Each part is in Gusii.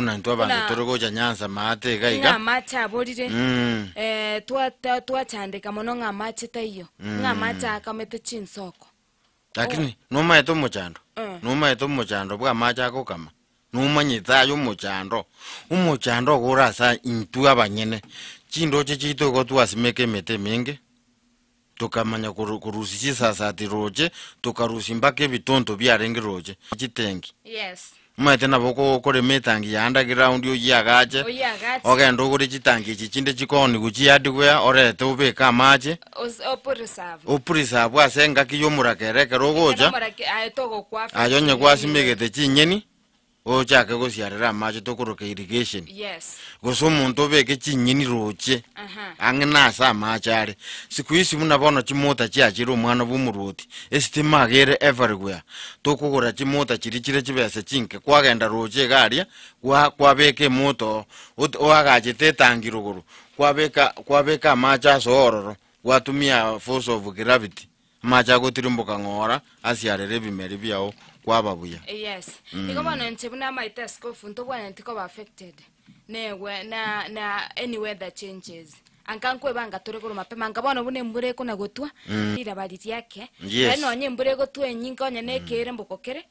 Buna intwe abanto Buna- tore gocha Nyanza maate iga Ng'a iga. amache aborire, Mm. eh, twa- twa- twachandeka mono ng'a amache taiyo, ng'a amache akamete chinsoko. Lakini nomaete omochando, Eh. nomaete omochando bwa amache agokama, nomanyete aye omochando, omochando ogo ore ase intwe abanyene, chindoche chiaito igo twasimeka emete emenge, tokamanya koru korusia chisasati roche, tokarusia mpaka ebitonto biarenge roche, chitengi. Yes. Omanyete nabo oko okorema etangi ya underground oyiagache, Oyiagache. ogende ogore chitangi echi chinde chikooniwa chihardware, orete obeke amache, Os- opreserve. opreserve ase engaki ya omorakera ekero Ekero ogocha, omorake aye togokwa aye onye gwasimegete chinyeni, Ochake gosiarera amache tokoroka irrigation. Yes. Gose omonto obeke chinyeni roche Aha. ang'e nase amache are. Siku hizi buna bono chimota chiachire omwana bw'omorwoti, esitima iga ere everywhere. Tokogora chimota chiria chire chibesa chinke, kwagenda roche iga aria, kwa kwabeka emota oo, ot oagachete etangi rogoro, kwabeka kwabeka amache ase ororo, gwatumia force of gravity. Amache agotirimboka ng'ora asiarere ebimeri biao kwaba buya. Yes. Igo bono inche buna amaete askofu ntobwaneti koba affected negwe na na any weather changes. Anka nkwebanga tore korwa mapema anka bono buna embura ekona gotwa riraba riria ake. Yes. Naende nonye embura egotwa enyinge onye na ekeere mboko kere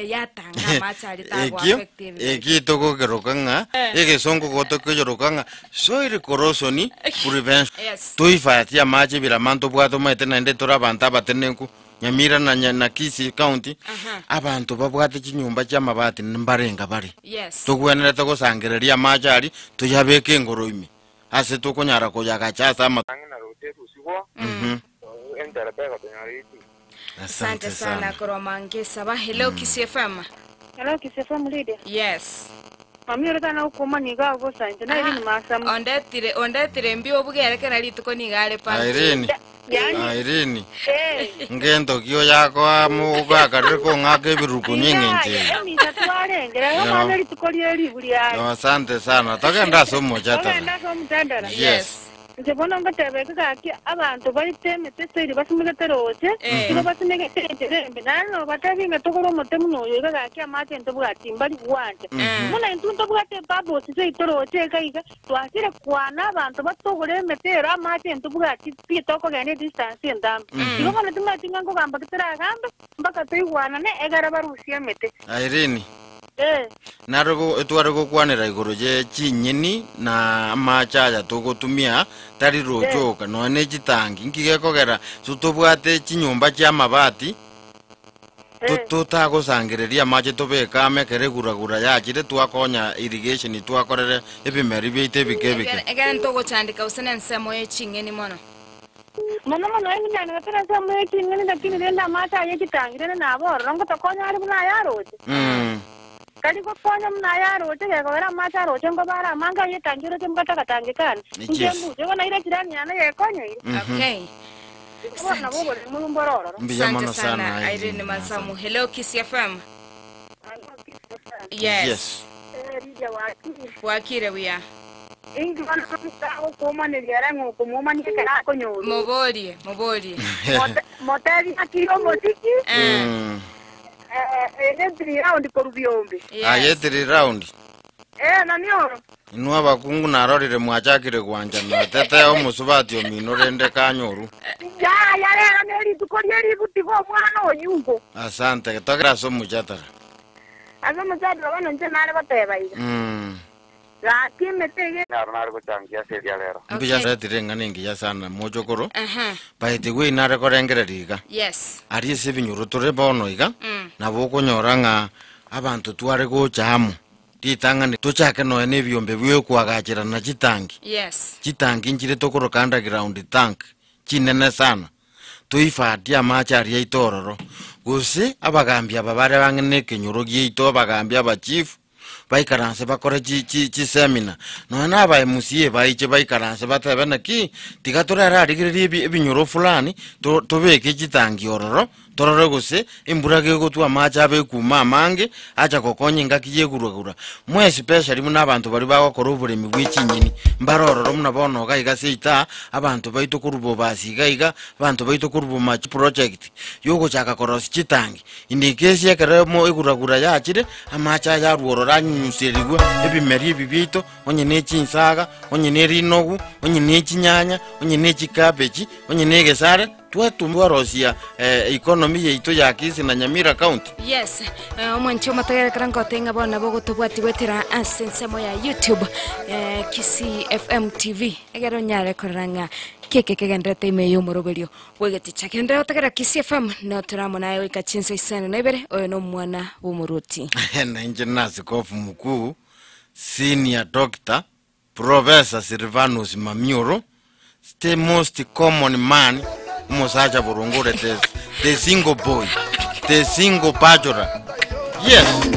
yatanga amache aria tago Ekio affect ebimeri. ekio togokeroka ng'a egesongo gotokeyeroka ng'a Soil corrosion prevention. Yes. Toifatie amache ebirama ntobwate omanyete naende tore abanto abatenenku Nyamira na, Nya- na Kisii County Aha. abanto babwate chinyomba chi'amabati mbarenga bare Yes. togwenerete gosangereria amache aria toyabeke engoro ime ase tokonyara koyagacha ase ama Ang'e na roche erusigwa, enchara tegotonyora richiiko. Asante sana korwa Mangesaba. Hello Kisii FM. Hello, Kisii FM Lydia. Yes. Mami ore tana gokumania iga agwo bosa inche na Irene Masamu. Ondetire ondetire mbi obugere kera rituko nigo are punctual. Irene, Yaani Irene, eh ngento ki oyakoa mogakarire kong'aka ebirukunyu eng'encho eye? emisa twarenge rero Yeah. omwana rituko rie ribu riaye. No, asante sana. Togenda ase omochatara. Ogenda ase omochandara. Yes. Inche bono ngoteba eke gaki, abanto baite emete eseiri basimegete roche, Eh. nigo basimegete enchera embe. Naende nobatebie ng'a togore omote buna oyo iga gaki amache ntobwati mbari gwancha. Buna intwe ntobwate epurpose seito roche iga iga, twachire kwana abanto batogore emete ero amache ntobwati pi tokogenda edistance entambe. Igo bono timanyeti ng'a nkogamba ki toragambe mpaka toigwanane egere barusie emete. Irene, Eh. Naro go- tware gokwanera igoro ye chinyeni na amache aya togotumia, tari roche oka, nonya ne chitangi. Nki gekogera so tobwate chinyomba chi'amabati, to- totagosangereria amache tobeke amo ekero eguragura yachire twakonya irrigation twakorere ebimeri biaito ebike ebike. Ekere ekere ntogochandeka gose nensemo ye ching'eni mono. Mono mono ebinyani gatari ase omoyo ching'eni, lakini rende amache aye chitangi rende nabe ororo, ngotokonya are buna aya aroche. Tari gokonya buna aya aroche, gekogera amache aroche nkoba are amange aye etangi oroche mbwate agatangi kane. Inche Yes. mbuche, bono naire echirani yane yekonyeire. Okay. Igo bono nabo oboremu mbore ororo. Mbuya Asante mono sana sana Irene Irene Masamu. Hello Kisii FM. Yes. Yes. Lydia wakire. Bwakire buya. Inki bono agokomaneria ere ng'a okomomania ekero akonyorwa? Moborie, moborie. Motebi akire omosiki, Eh, ere three round korwa biombe. Aye yes. three round. Eh, nani oro? Inwe abakungu narorire mwachakire gwanchana, tete omosubati omino rende kanyoru. Yaya rero ne rituko rie ribu tiga omwana oyugo. Asante, togera ase omochatara. Ase omochatara bono inche nare goteba iga. Gaki emete eye. Naro nare gochangia ase eria rero. Mbuya Okay. retire eng'ana engiya sana mochokoro. Aha. By the way nare korengereria iga. Yes. Aria ase ebinyoro tore bono iga, nabo okonyora ng'a abanto tware gocha amo, ritang'ani tochake nonya na ebiombe bia okoagacherana chitangi. Yes. Chitangi nchire tokoroka underground tank, chinene sana. Toifatie amache aria aito ororo, gose abagambi aba bare ang'e nekenyoro giaito, abagambi abachief, baikaranse bakore chi chi chisemina, nonya na aba MCA baiche baikaranse batebe naki, tiga torararigererie ebi ebinyoro fulani, to tobeke chitangi ororo, torore gose embura gegotwa amache abe ekuma amange, acha gokonya engaki ya eguragura. More especially buna abanto baria bagokora oboremi bwe chinyeni, mbare ororo buna bono iga iga seito aa, abanto baito korwa Bobasi iga iga, abanto baito korwa Bomachi project, yogochaka korosia chitangi, In case ekero emo eguragura yachire, amache aya arwe ororo anyinye. twanyunyuserigwa ebimeri ebi biaito, onye ne chinsaga, onye ne rinogu, onye ne chinyanya, onye ne chikabechi, onye ne egesare, twatuma twarosia economy yaito ya Kisii na Nyamira County. Yes, omwanchi omotegerere ekero ngoteba ng'a bono nabo ogotobwatia goetera ase ensemo ya YouTube, Kisii FM TV, egere onyare korora ng'a keke kegendererete ime y'omoroberio bw'egeticha. Genderera gotegerera Kisii FM, notore amo naye goika chinsa isano na ibere, oyo nomwana bw'omoruoti. Na inche nasikofu mkuu, senior doctor, Professor Silvanus Mamioro, the most common man, omosacha boronge ore the, the single boy, the single bachelor. Yes.